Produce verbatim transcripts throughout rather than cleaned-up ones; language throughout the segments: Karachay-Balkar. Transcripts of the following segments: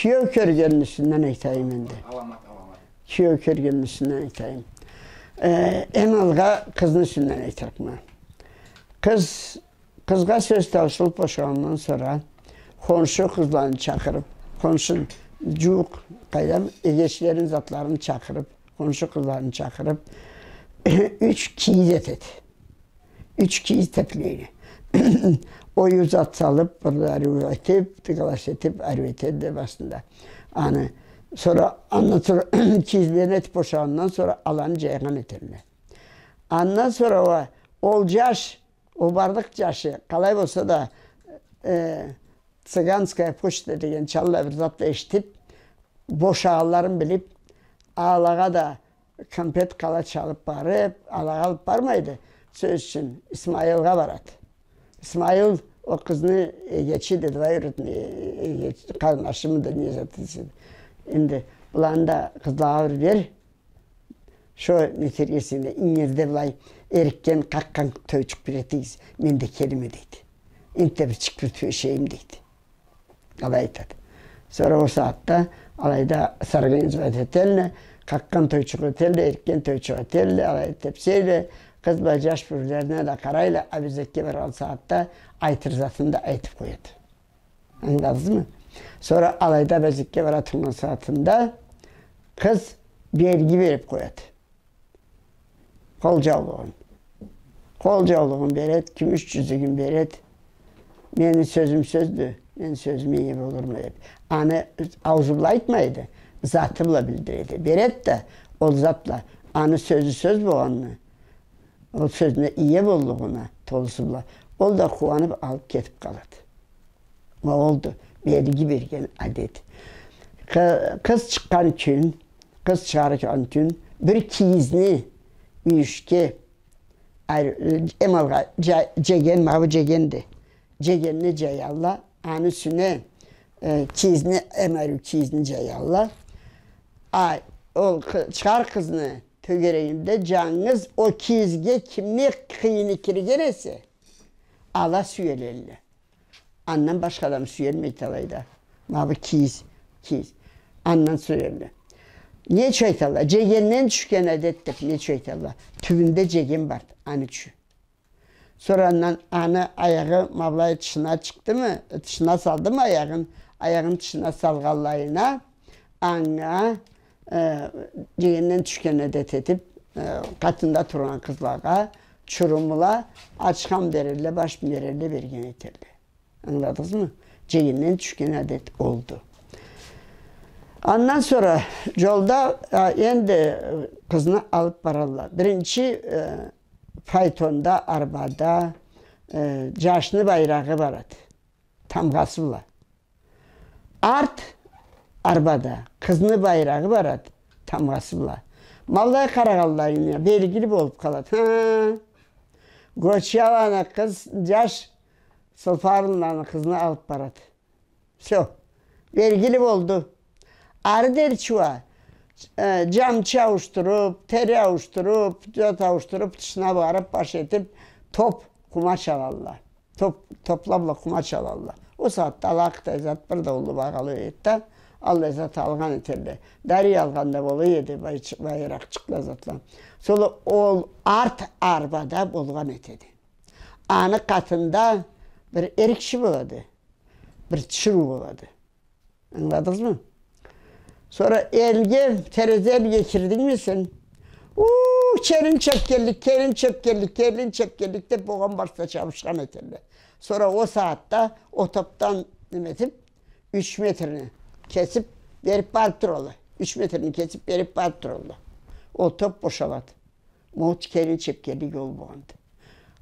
Киеу кёргенни юсюнден айтайым энди. Аламат, аламат. Киеу кёргенни юсюнден айтайым. Э, эм алгъа къызны юсюнден айтырыкъма. Къыз, къызгъа сёз таусулуп бошагъандан сора, хоншу къызларын чакъырып, хоншу, джууукъ, къайдам, эгечлерин, затларын чакъырып, хоншу къызларын чакъырып, юч кийиз этеди. Юч кийиз теплейди. Оюу зат салып, бир ариу этип, тыгъалаш этип, ариу этеди да басында. Аны, сора, андан сора кийизлерин этип бошагъандан сора аланы джайгъан этелле. Андан сора уа ол джаш, ол барлыкъ джашы, къалай болса да, э, цыганская почта деген чаллай бир затла эшитип, бошагъанларын билип, алагъа да конфет, къалач алып барып, алагъа алып бармайды. Сёз ючюн, Исмаилгъа барады. Исмаил ол къызны эгечиди, двоюродный, э, эгеч-, къарнашымыды, не зат эсе да. Энди, быланы да къызлагъа бир бер. Шо нетерге сен да, ингирде былай эрикген, къакъгъан тойчукъ бир этигиз, мен да келеме, дейди. Энтда бирчик бир тюбешейим, дейди. Алай айтады. Сора ол сагъатда алайда сорганизовать этелле, къакъгъан тойчукъ этелле, эрикген тойчукъ этелле, алай тепсейле, къыз бла джаш бир-бирлерине да къарайла, абезекге баргъан сагъатда айтыр затын да айтып къояды. Ангыладыгъызмы? Сора алайда абезекге бара тургъан сагъатында къыз белги берип къояды. Къол джаулугъун. Къол джаулугъун береди, кюмюш джюзюгюн береди. Мени сёзюм сёздю, мен сёзюме ие болурма деп. Аны аузу бла айтмайды, заты бла билдиреди. Береди да, ол зат бла, аны сёзю сёз болгъанын, ол сёзюне ие боллугъуна толусу бла, ол да къууанып алып кетип къалады. Ма олду, белги берген адет. Къы-, къыз чыкъгъан кюн, къыз чыгъаргъан кюн бир кийизни юйюшге, ар-, эм алгъа, джа-, джеген, ма бу джегенди. Джегенни джаялла, аны юсюне, э, кийизни, эм ариу кийизни джаялла. А, ол къы-, чыгъар къызны тёгерегинде джангыз ол кийизге кимни къыйыны кирген эсе, ала сюелелле. Андан башха адам сюелмейди алайда. Ма бу кийиз, кийиз. Андан сюелелле. Не ючюн айталла? Джегенден тюшген адет деп не ючюн айталла? Тюбюнде джеген барды, аны ючюн. Сора андан аны аягъы ма былай тышына чыкъдымы, тышына салдымы аягъын, аягъын тышына салгъанлайына, анга, э, джегенден тюшген адет этип, э, къатында тургъан къызлагъа чурумла ачхан берелле, баш берелле, берген этелле. Ангыладыгъызмы? Джегенден тюшген адет олду. Андан сора джолда, а, энди, э, къызны алып баралла. Биринчи, э, файтонда, арбада, э, джашны байрагъы барады. Тамгъасы бла. Арт арбада къызны байрагъы барады, тамгъасы бла. Ма былай къарагъанлайына белгили болуп къалады. Хы. Гочияланы къыз, джаш Сылфарынланы къызны алып барады. Всё. Белгили болду. Ары дери чуа, э, джамчы ауушдуруп, тери ауушдуруп, зат ауушдуруп, тышына барып, баш этип, топ, къумач алалла. Топ, топла бла къумач алалла. Ол сагъатда ала къытай зат бир да уллу багъалы эди да, аллай зат алгъан этелле. Дарий алгъан да бола эди, бай-, байракъчыкъла, затла. Сора ол арт арбада болгъан этеди. Аны къатында бир эр киши болады, бир тиширыу болады. Ангыладыгъызмы? Сора элге, Терезе элге кирдингми сен? У, келин чепкенлик, келин чепкенлик, келин чепкенлик деп, болгъан барса чабышхан этелле. Сора ол сагъатда ол топдан неме этип, юч метрни кесип берип барып туралла. Юч метрни кесип берип барып туралла. Ол топ бошалады. Ма ол келин чепкенлик ол болгъанды.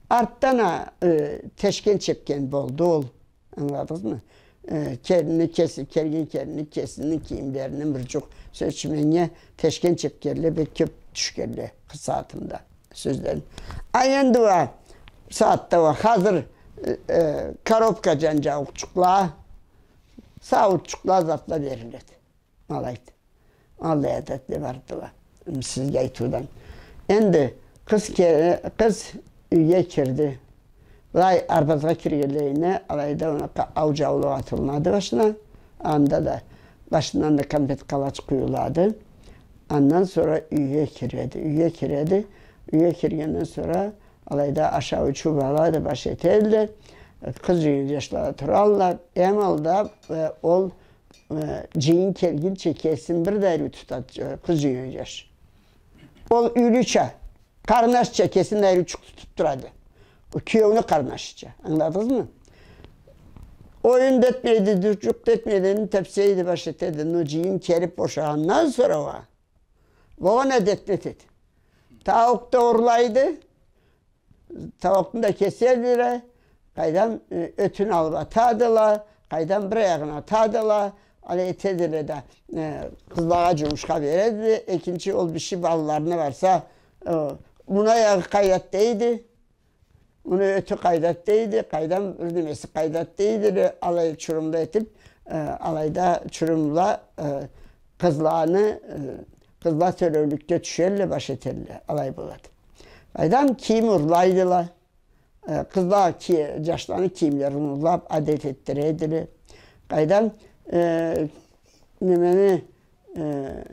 Артдан а, э, тешкен чепкен болду ол. Ангыладыгъызмы? Э, келинни кеси, келген келинни кесини кийимлерини бир джукъ. Сёз ючюн, меннге тешкен чепкенле бек кёп тюшгенле къыз сагъатымда. Сёзден. А энди уа, сагъатда уа хазыр, э, э, коробка джанджауукъчукъла, сауутчукъла, затла бериледи. Алайды. Аллай адетле бардыла. Сизге айтыудан. Энди къыз ке-, къыз юйге кирди. Былай арбазгъа киргенлейине, алайда ону къа-, ау джаулугъу атылынады башына. Анда да Башындан да кампет къалач къуюлады. Андан сора юйге киреди. Юйге киреди. Юйге киргенден сора алайда ашау-ичиу болады, баш этелле. Къыз жюйген жашла туралла. Эм алда, э, ол, э, жыйын келгинчи кесин бир да айры тутады, э, къыз жюйген жаш. Ол юйлюча, къарнашча кесин айрычыкъ тутуп турады. Ол киеуню къарнашыча. Ангыладыгъызмы? Оюн да этмейди, жукъ да этмейди, энди тепсейди, баш этеди. Но жыйын келип бошагъандан сора уа болгъан адетни этеди. Тауукъ да урлайды, тауукъну да кеседиле, къайдам, э, ётюн алып атадыла, къайдам, бир аягъын атадыла, алай этедиле да, э, къызлагъа жумушха бередиле, экинчи ол биши балаларына барса, э, муну аягъы къайдат дейди, муну ётю къайдат дейди, къайдам, бир немеси къайдат дейдиле, алай чурумла этип, э, алайда чурумла, э, къызланы, э, къызла тёлеулюкге тюшелле, баш этелле, алай болады. Къайдам, кийим урлайдыла. Э, къызла ки-, жашланы кийимлерин урлап, адет этдиредиле. Къайдам, э, немени, э,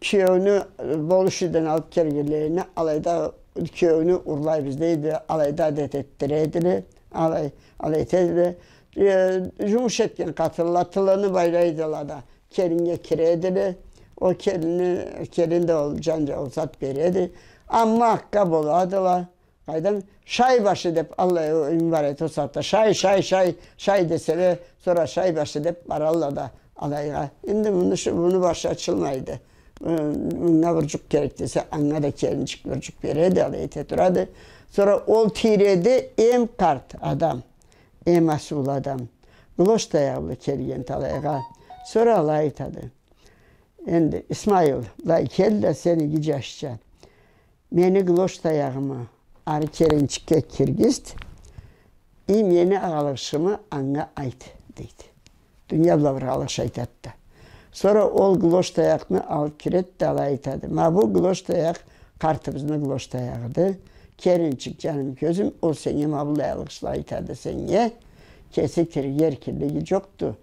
киеуню, э, болуш юйден алып келгенлерине, алайда киеуню урлайбыз дейди, алайда адет этдиредиле, алай, алай этедиле. Э, жумуш этген къатынла тылыны байлайдыла да, келиннге киредиле. Ол келинни, келин да ол жан-жауукъ зат береди. Амма акъгъа боладыла. Къайдам, шай башы деп, аллай оюн бар эди ол сагъатда. Шай, шай, шай, шай деселе, сора шай башы деп баралла да алайгъа. Энди муну шу-, муну башы ачылмайды. Ы, мынга бир жукъ керек десе, анга да келинчик бир жукъ береди, алай эте турады. Сора ол тийреде эм къарт адам, эм асыулу адам, глош таягъы бла келгенди алайгъа. Сора алай айтады. Энди, Исмаил, былай кел да, сен иги жашча. Мени глош таягъымы ары келинчикге киргизт, и мени алгъышымы анга айт, дейди. Дуния бла бир алгъыш айтады да. Сора ол глош таякъны алып кирет да, алай айтады. Ма бу глош таякъ къартыбызны глош таягъыды. Келинчик, жаным, кёзюм, ол сеннге ма былай алгъышла айтады сеннге. Кеси тирге эркинлиги жокъду.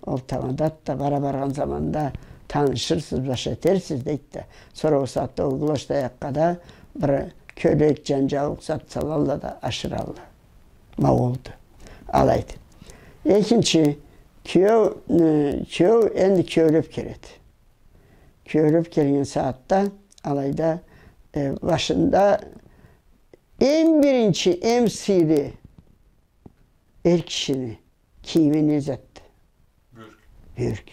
Ол тамадады да, бара баргъан заманда танышырсыз, баш этерсиз, дейди да. Сора ол сагъатда ол глош таякъгъа да бир кёлек, жан-жауукъ зат салалла да ашыралла. Ма олду. Алайды. Экинчи, киеу, э, киеу энди киеулеп келеди. Киеулеп келген сагъатда алайда, э, башында эм биринчи, эм сыйлы эр кишини кийими не затды? Бёрк. Бёрк.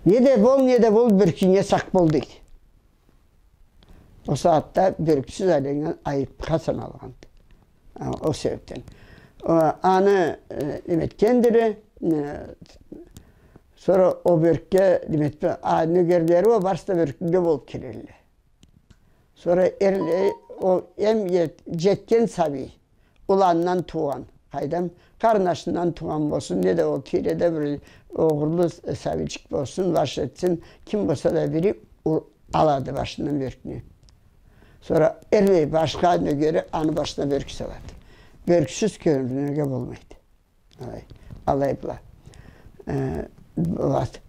Не да бол, не да бол, бёркюнге сакъ бол, дейди. Ол сагъатда бёрксюз айланнган айыпха саналгъанды. А, ол себепден. О, аны, э, неме этгендиле, э, сора ол бёркге, неме этди, а, нёгерлери уа барысы да бёркюнге болуп келелле. Сора эрле-, ол эм ет-, жетген сабий, уландан туугъан, къайдам, къарнашындан туугъан болсун, не да ол тийреде бир огъурлу сабийчик болсун, баш этсин, ким болса да бири у-, алады башындан бёркню. Сора эрлей башха нёгери аны башына бёрк салады. Бёрксюз кёрюнюрге болмайды. Алай, алай бла. Э, болады.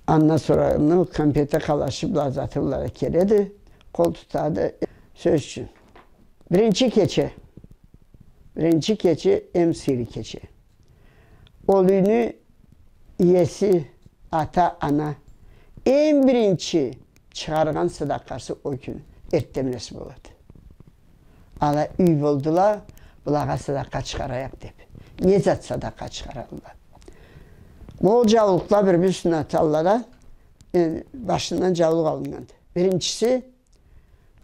Андан сора, ну, кампети, къалашы бла, заты бла келеди, къол тутады. Сёз ючюн. Биринчи кече. Биринчи кече, эм сыйлы кече. Ол юйню иеси, ата, ана, эм биринчи чыгъаргъан садакъасы ол кюн эртденбла болады. Ала юй болдула, былагъа садакъа чыгъарайыкъ деп. Не зат садакъа чыгъаралла? Ол жаулукъла бир-бирисине аталла да, э, башындан жаулукъ алыннганды. Биринчиси,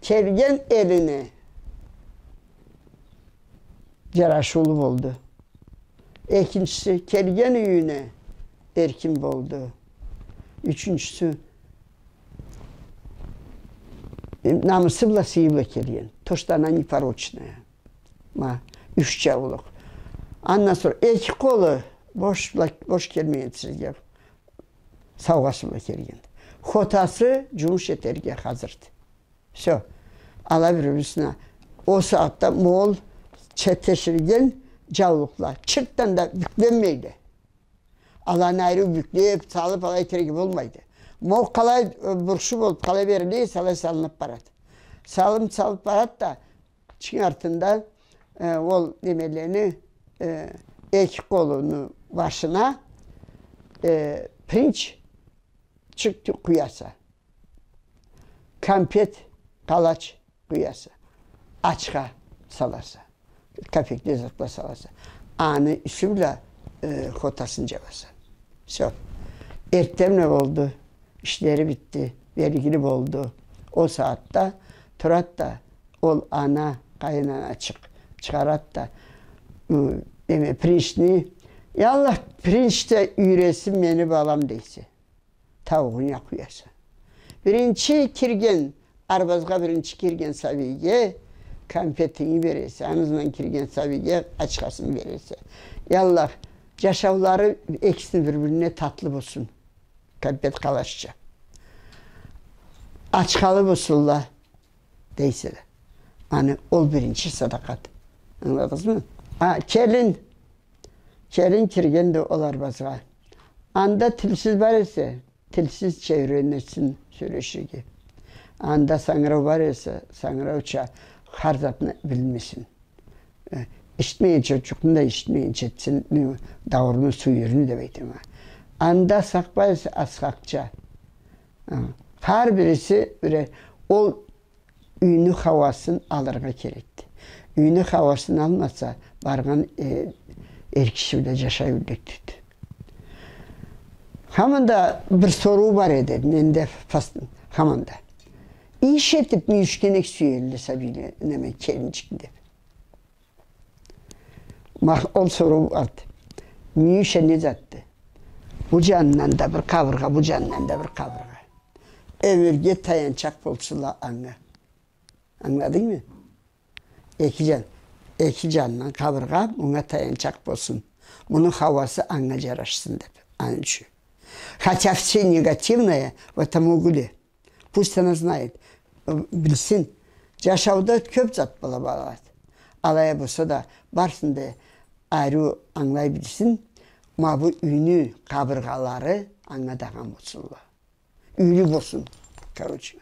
келген элине жарашыулу болду. Экинчиси, келген юйюне эркин болду. Ючюнчюсю, э, намысы бла, сыйы бла келген. То, что она непорочная. Ма, юч жаулукъ. Андан сора эки къолу бош бла, бош келмегенди сизге. Саугъасы бла келген. Хотасы жумуш этерге хазырды. Всё. Ала бир-бирисине. Ол сагъатда ма ол четеширген жаулукъла чыртдан да бюкленмейле. Аланы айры бюклеб, салыб, алай этерге болмайды. Ма ол къалай, э, бурчу болуб къала бериле эсе, алай салыныб барады. Салыныб, салыныб барады да, чынг артында, э, ол немелени, э, эки къолуну башына, э, пиринч чыкъ къуяса. Кампет, къалач къуяса. Ачха саласа. Капекли затла саласа. Аны юсю бла, э, хотасын джабаса. Всё. Эртденбла болду. Ишлери битди. Белгили болду. Ол сагъатда турад да, ол ана, къайын ана чыкъ-, чыгъарад да, ы, неме, пиринчни, «Я Аллах, пиринч да юйресин мени балам», — дейсе. Таугъунгу къуяса. Биринчи кирген, арбазгъа биринчи кирген сабийге кампетинги бересе, аны ызындан кирген сабийге ачхасын бересе. Я Аллах, джашаулары экисини бир-бирине татлы болсун. Кампет, къалачча. Ачхалы болсунла, дейсе да. Аны ол биринчи садакъады. Ангыладыгъызмы? А, келин. Келин киргенди ол арбазгъа. Анда тилсиз бар эсе, тилсизча юйренирсин сёлеширге. Анда сангырау бар эсе, сангырауча хар затны билмесин. Э, ишитмегенча джукъну да, ишитмегенча этсин, ну, даурну, суюрну деб айтама. Анда асхакъ бар эсе, асхакъча. Э, хар бириси бир, ол юйню хауасын алыргъа керекди. Юйню хауасын алмаса, баргъан, э, эр киши бла джашай биллик тюлдю. Хаманда бир соруу бар эди, менде фас-, хаманда. Иш этиб мюйюшге нек сюелле сабийле, неме, келинчик деб. Мах-, ол соруу барды. Мюйюш а не затды? Бу джанындан да бир къабыргъа, бу джанындан да бир къабыргъа. Ёмюрге таянчакъ болсунла анга. Ангыладынгмы? Эки джан, эки джанындан къабыргъа мунга таянчакъ болсун. Муну хауасы анга джарашсын деб. Аны ючюн. Хотя всё негативное в этом угле. Пусть она знает, э, билсин. Джашауда кёб зат бола барады. Алай а болса да, барысын да ариу ангылай билсин. Ма бу юйню къабыргъалары анга дагъан болсунла. Юйлю болсун, короче.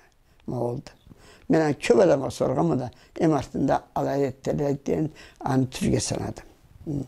Ма олду. Мен аны кёб адамгъа соргъанма да, эм артында алай этдиле деген, аны тюзге санадым. Хы.